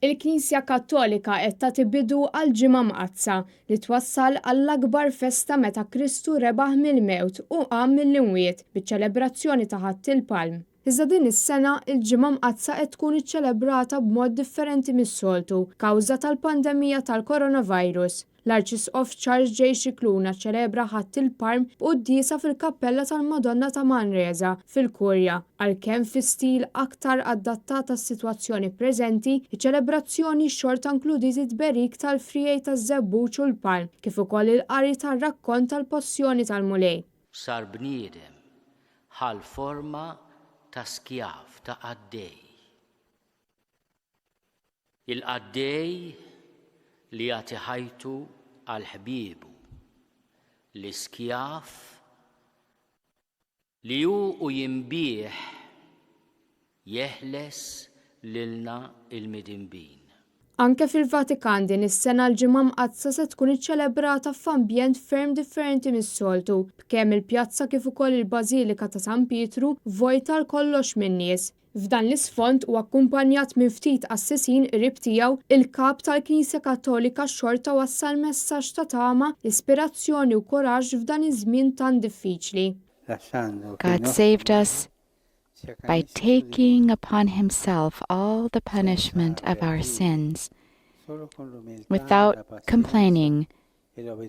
Il-Knisja Kattolika qed tagħti bidu għall-Ġimgħa Mqaddsa, li twassal għall-akbar festa meta Kristu rebaħ mill-mewt u qam mill-imwiet, biċ-ċelebrazzjoni ta' Ħadd il-Palm. Iżda din is-sena, il-Ġimgħa Mqaddsa qed tkun iċċelebrata b'mod differenti mis-soltu, kawża tal-pandemija tal-coronavirus. L-Arċisqof Charles J. Scicluna ċċelebra Ħadd il-Palm b'quddiesa fil-Kappella tal-Madonna ta' Manresa, fil-Kurja. Għalkemm fi stil aktar adattat għas-sitwazzjoni preżenti, iċ-ċelebrazzjoni xorta inkludiet it-tberik tal-friegħi taż-żebbuġ u l-palm, kif ukoll il-qari tar-rakkont tal-Passjoni tal-Mulej. Sar bniedem, ħa l-forma ta' skjav, ta' qaddej. Il-qaddej li jagħti ħajtu għal ħbiebu, l-iskjav li hu u jinbiegħ jeħles lilna l-midinbin. Anke fil-Vatikan din is-sena l-Ġimgħa Mqaddsa se tkun iċċelebrata f'ambjent ferm differenti mis-soltu, b'kemm il-pjazza kif ukoll il-Bażilika ta' San Pietru vojta għal kollox min-nies. F'dan l-isfond u akkumpanjat minn ftit qassisin qrib tiegħu, il-Kap tal-Knisja Kattolika xorta wassal messaġġ ta' tama, ispirazzjoni u kuraġġ f'dan iż-żmien tant diffiċli. God saved us by taking upon himself all the punishment of our sins, without complaining,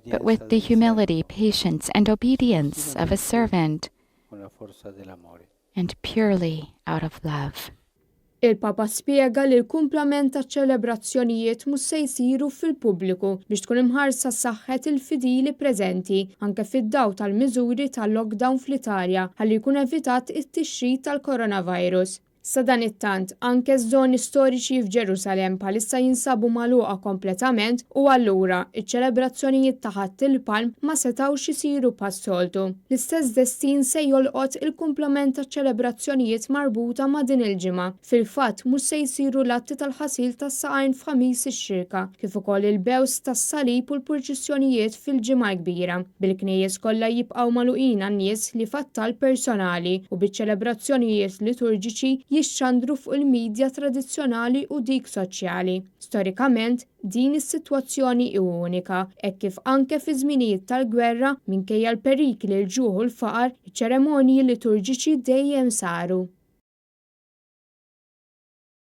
but with the humility, patience, and obedience of a servant, and purely out of love. Il-Papa spjega li l-kumplament taċ-ċelebrazzjonijiet mhux se jsiru fil-pubbliku biex tkun imħarsa saħħet il-fidili preżenti, anke fid-dawl tal-miżuri ta' lockdown fl-Italja ħalli jkun evitat it-tixrid tal-coronavirus. Sadanittant, anke ż-żoni storiċi f'Ġerusalemm bħalissa jinsabu magħluqa kompletament u allura, iċ-ċelebrazzjonijiet ta' Ħadd il-Palm ma setgħux isiru bħas-soltu. L-istess destin se jolqot il-kumplament taċ-ċelebrazzjonijiet marbuta ma' din il-ġimgħa. Fil-fatt, mhux se jsiru l-atti tal-ħasil tas-saqajn f'Ħamis ix-Xirka, kif ukoll il-bews tas-salib u l-purċissjonijiet fil-Ġimgħa l-Kbira, bil-knejjes kollha jibqgħu magħluqin għan-nies li f'attal personali u biċ-ċelebrazzjonijiet liturġiċi jixxandru fuq il-midja tradizzjonali u dik soċjali. Storikament, din is-sitwazzjoni hi unika, hekk kif anke fi żminijiet tal-gwerra, minkejja l-perikli, l-ġuħ u l-faqar, iċ-ċeremonji liturġiċi dejjem saru.